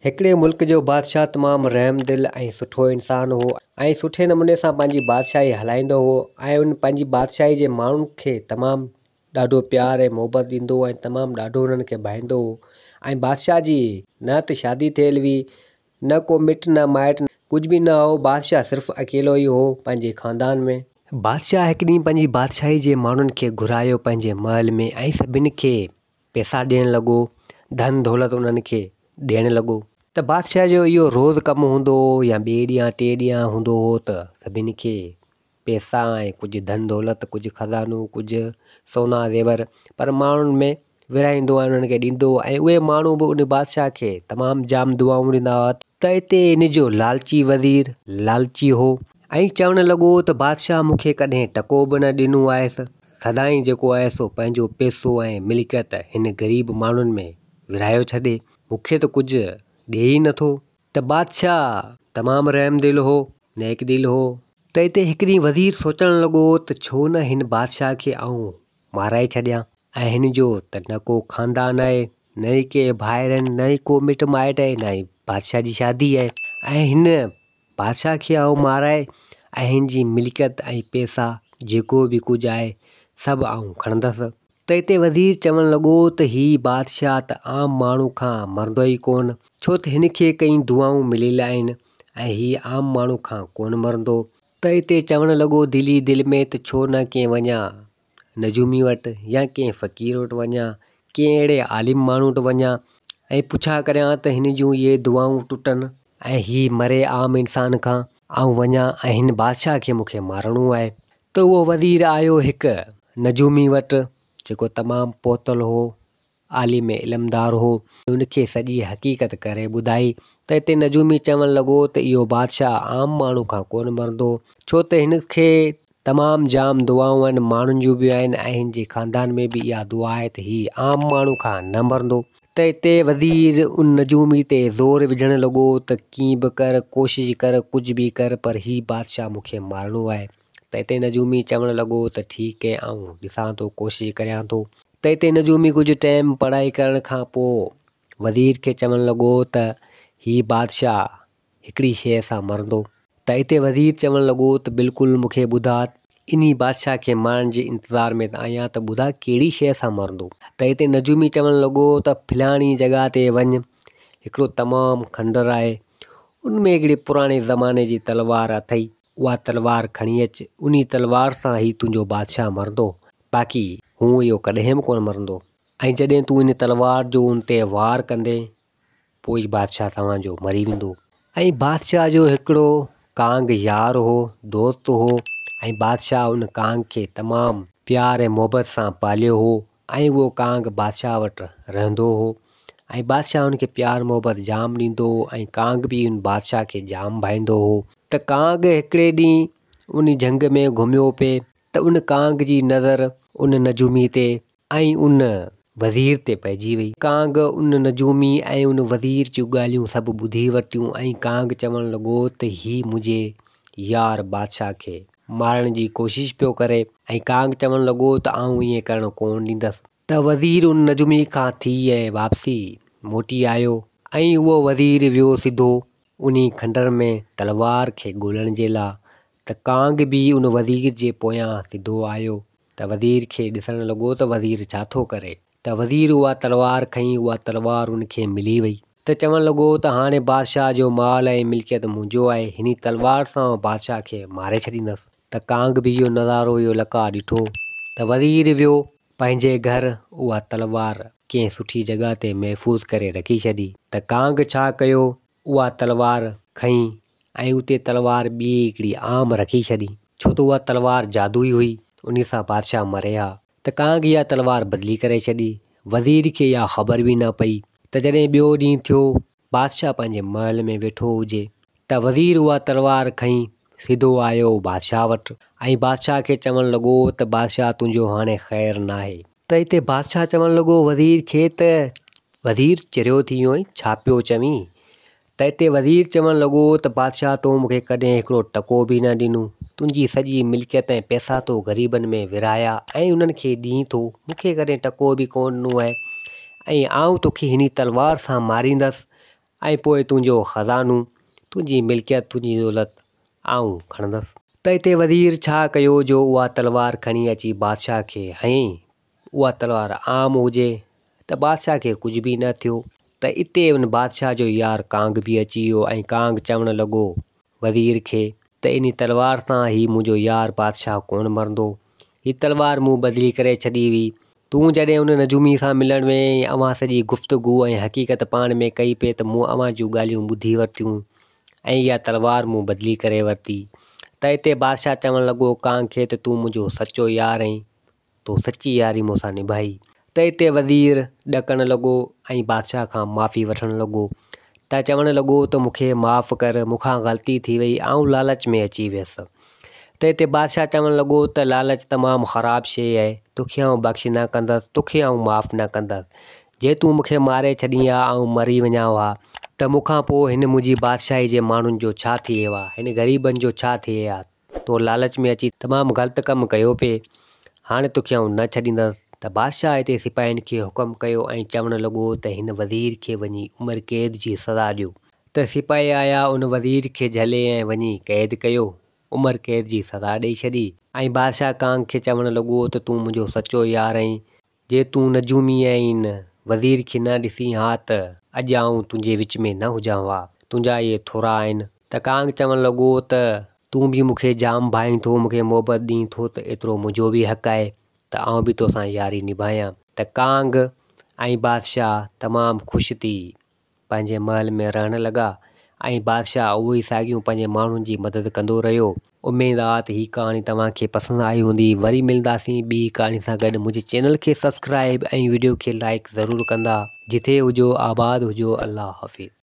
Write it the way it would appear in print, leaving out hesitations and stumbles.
هڪڙي ملڪ جو بادشاهه تمام رحم دل ۽ سٺو انسان هو ۽ سٺي نموني سان پنهنجي بادشاهي هلائيندو هو ۽ ان پنهنجي بادشاهي جي ماڻهن کي تمام ڏاڍو پيار ۽ محبت ڏيندو هو ۽ تمام ڏاڍو انهن کي ڀائيندو هو ۽ بادشاهه جي نه ته شادي ٿيل هئي نه ڪو مٽ نه مائٽ ڪجهه به نه هو بادشاهه صرف اڪيلو ئي هو پنهنجي خاندان ۾. بادشاهه هڪ ڏينهن پنهنجي بادشاهي جي ماڻهن کي گهرايو پنهنجي محل ۾ ۽ سڀني کي پئسا ڏيڻ لڳو، ڌن دولت انهن کي ڏيڻ لڳو. ته بادشاهه جو اهو روز ڪم هوندو هو يا ٻئي ڏينهن ٽئين ڏينهن هوندو هو ته سڀني کي پئسا ۽ ڪجهه ڌن دولت، ڪجهه خزانو، ڪجهه سونا زيور پر ماڻهن ۾ ورهائيندو ۽ انهن کي ڏيندو هو ۽ اهي ماڻهو به ان بادشاهه کي تمام جام دعائون ڏيندا هئا. ته اتي ان جو لالچي وزير لالچي هو ۽ چوڻ لڳو ته بادشاهه مون کي ڪڏهن ٽڪو به نه ڏنو آهيس، سدائين جيڪو آهي سو پنهنجو پئسو ۽ ملڪيت هن غريب ماڻهن ۾ ورهايو ڇڏي، مون کي ته ڪجهه ڏئي ئي نٿو. ته بادشاهه تمام رحم دل هو، نيڪ دل هو. ته اتي هڪ ڏينهن وزير سوچڻ لڳو ته ڇو نه هن بادشاهه کي آئون مارائي ڇڏيان ۽ هن جو ته نه ڪو خاندان آهي، نه ئي ڪي ڀائر آهن، نه ئي ڪو مٽ مائٽ آهي، نه ئي بادشاهه جي شادي آهي ۽ هن بادشاهه کي آئون مارائي ۽ هن جي ملڪيت ۽ پئسا جيڪو به ڪجهه آهي سڀ آئون کڻندس. ته اتي وزير چوڻ لڳو ته هي بادشاهه ته عام ماڻهو کان مرندو ئي ڪونه، ڇو ته هن کي ڪئين دعائون مليل آهن ۽ هي عام ماڻهو کان ڪونه مرندو. ته اتي چوڻ لڳو دل ئي دل ۾ ته ڇو نه ڪنهن وڃان نجومي وٽ يا ڪنهن فقير وٽ وڃان، ڪنهن اهڙي عالم ماڻهو وٽ وڃان ۽ پڇا ڪريان ته هن جون اهي دعائون ٽٽن ۽ هي مري عام انسان کان، آئون وڃان ۽ هن بادشاهه کي مون کي مارڻو آهي. ته اهو وزير آيو هڪ نجومي وٽ جيڪو تمام پهتل هو. عالم علمدار هو. ان کي سڄي حقيقت ڪري ٻڌائي ته اتي نجومي چوڻ لڳو ته اهو بادشاهه عام ماڻهو کان ڪونه مرندو، ڇو ته هن کي تمام جام دعائون آهن، ماڻهن جون به آهن ۽ هن جي خاندان ۾ به اها دعا آهي ته هي عام ماڻهو کان نه مرندو. ته اتي وزير ان نجومي تي زور وجهڻ لڳو ته ڪيئن به ڪر، ڪوشش ڪر، ڪجهه به ڪر پر هي بادشاهه مون کي مارڻو آهي. ته اتي نجومي چوڻ لڳو ته ٺيڪ اي آئون ڏسان ٿو ڪوشش ڪريان ٿو. ته اتي نجومي ڪجهه ٽيم پڙهائي ڪرڻ کان پوء وزير کي چوڻ لڳو ته هي بادشاهه هڪڙي شيء سان مرندو. ته اتي وزير چوڻ لڳو ته بلڪل مون کي ٻڌاء انهي بادشاهه کي مارڻ جي انتظار ۾ ته آهيان ته ٻڌاء ڪهڙي شيء سان مرندو. ته اتي نجومي چوڻ لڳو ته فلاڻي جڳهه تي وڃ هڪڙو تمام کنڊر آهي ان ۾ هڪڙي پراڻي زماني جي تلوار اٿئي. اها تلوار کڻي اچ، انهي تلوار سان ئي تنهنجو بادشاهه مرندو، باقي هونء اهو ڪڏهن به ڪونه مرندو. ۽ جڏهن تون ان تلوار جو ان تي وار ڪندين، پوء ئي بادشاهه توهان جو مري ويندو. ۽ بادشاهه جو هڪڙو ڪانگ يار هو، دوست هو، ۽ بادشاهه ان ڪانگ کي تمام پيار ۽ محبت سان پاليو هو، ۽ اهو ڪانگ بادشاهه وٽ رهندو هو ۽ بادشاهه ان کي پيار محبت جام ڏيندو هو ۽ ڪانگ به ان بادشاهه کي جام ڀائيندو هو ته ڪانگ هڪڙي ڏينهن ان جهنگ ۾ گهميو پئي ته ان ڪانگ جي نظر ان نجومي تي ۽ ان وزير تي پئجي وئي. ڪانگ ان نجومي ۽ ان وزير جون ڳالهيون سڀ ٻڌي ورتيون ۽ ڪانگ چوڻ لڳو ته هي منهنجي يار بادشاهه کي مارڻ جي ڪوشش پيو ڪري ۽ ڪانگ چوڻ لڳو ته آئون ائين ڪرڻ ڪونه ڏيندس. ته وزير ان نجومي کان ٿي ۽ واپسي موٽي آيو ۽ اهو وزير ويو سڌو انهي کنڊر ۾ تلوار کي ڳولڻ جي لا ته ڪانگ به ان وزير جي پويان سڌو آيو ته وزير کي ڏسڻ لڳو ته وزير ڇا ٿو ڪري. ته وزير اها تلوار کنئي، اها تلوار ان کي ملي وئي. ته چوڻ لڳو ته هاڻي بادشاهه جو مال ۽ ملڪيت منهنجو آهي، هني تلوار سان آئون بادشاهه کي ماري ڇڏيندس. ته ڪانگ به اهو نظارو، اهو لقاء ڏٺو. ته وزير ويو پنهنجي گهر، اها تلوار ڪنهن سٺي جڳهه تي محفوظ ڪري رکي ڇڏي. ته ڪانگ ڇا ڪيو، اها تلوار کنئي ۽ اتي تلوار ٻي هڪڙي عام رکي ڇڏي، ڇو ته اها تلوار جادوئي هئي، انهي سان بادشاهه مري ها. ته ڪانگ اها تلوار بدلي ڪري ڇڏي. وزير کي اها خبر به نه پئي ته جڏهن ٻيو ڏينهن ٿيو، بادشاهه پنهنجي محل ۾ ويٺو هجي ته وزير اها تلوار کنئي سڌو آيو بادشاهه وٽ ۽ بادشاهه کي چوڻ لڳو ته بادشاهه تنهنجو هاڻي خير ناهي. ته اتي بادشاهه چوڻ لڳو وزير کي ته وزير چريو ٿي ويو آهين ڇا پيو چوين؟ ته اتي وزير چوڻ لڳو ته بادشاهه تو مون کي ڪڏهن هڪڙو ٽڪو به نه ڏنو، تنهنجي سڄي ملڪيت ۽ پئسا تو غريبن ۾ ورهايا ۽ انهن کي ڏين ٿو، مون کي ڪڏهن ٽڪو به ڪونه ڏنو آهي ۽ آئون توکي هني تلوار سان ماريندس ۽ پوء تنهنجو خزانو، تنهنجي ملڪيت، تنهنجي دولت آئون کڻندس. ته اتي وزير ڇا ڪيو جو اها تلوار کڻي اچي بادشاهه کي هنئين. اها تلوار عام هجي ته بادشاهه کي ڪجهه به نه ٿيو. ته اتي ان بادشاهه جو يار ڪانگ به اچي ويو ۽ ڪانگ چوڻ لڳو وزير کي ته انهي تلوار سان هي منهنجو يار بادشاهه ڪونه مرندو. هي تلوار مون بدلي ڪري ڇڏي هئي. تون جڏهن ان نجومي سان ملڻ وئين ۽ اوهان سڄي گفتگو ۽ حقيقت پاڻ ۾ ڪئي پئي ته مون اوهان جون ڳالهيون ٻڌي ورتيون ۽ اها تلوار مون بدلي ڪري ورتي. ته اتي بادشاهه چوڻ لڳو ڪانگ کي ته تون منهنجو سچو يار آهين. تو سچي ياري مون سان نڀائي. ته اتي وزير ڏڪڻ لڳو ۽ بادشاهه کان معافي وٺڻ لڳو ته چوڻ لڳو ته مون کي معاف ڪر، مون کان غلطي ٿي وئي، آئون لالچ ۾ اچي ويس. ته اتي بادشاهه چوڻ لڳو ته لالچ تمام خراب شيء آهي، توکي آئون بخش نه ڪندس، توکي آئون معاف نه ڪندس. جي تون مون کي ماري ڇڏين ها، آئون مري وڃان ها، ته مون کان پوء هن منهنجي بادشاهي جي ماڻهن جو ڇا ٿئي ها، هن غريبن جو ڇا ٿئي ها. تو لالچ ۾ اچي تمام غلط ڪم ڪيو پئي، هاڻي توکي آئون نه ڇڏيندس. ته بادشاهه هتي سپاهين کي حڪم ڪيو ۽ چوڻ لڳو ته هن وزير کي وڃي عمر قيد جي سزا ڏيو. ته سپاهي آيا ان وزير کي جهلي ۽ وڃي قيد ڪيو، عمر قيد جي سزا ڏئي ڇڏي. ۽ بادشاهه ڪانگ کي چوڻ لڳو ته تون منهنجو سچو يار آهين، جي تون نجومي ۽ ان وزير کي نه ڏسين ها ته اڄ آئون تنهنجي وچ ۾ نه هجان ها. تنهنجا اهي ٿورا آهن. ته ڪانگ چوڻ لڳو ته تون به مون کي جام ڀائين ٿو، مون کي محبت ڏين ٿو ته ايترو منهنجو به حق آهي ته آئون به توسان ياري نڀايان. ته ڪانگ ۽ بادشاهه تمام خوش ٿي پنهنجي محل ۾ رهڻ لڳا ۽ بادشاهه اهو ئي ساڳيون پنهنجي ماڻهن جي مدد ڪندو رهيو. اميد آ ته هي ڪهاڻي توهان کي پسند آئي هوندي وري ملنداسين ٻي ڪهاڻي سان گڏ منهنجي چينل کي سبسڪرائب ۽ وڊيو کي لائيڪ ضرور ڪندا جتي هجو آباد هجو الله حافظ.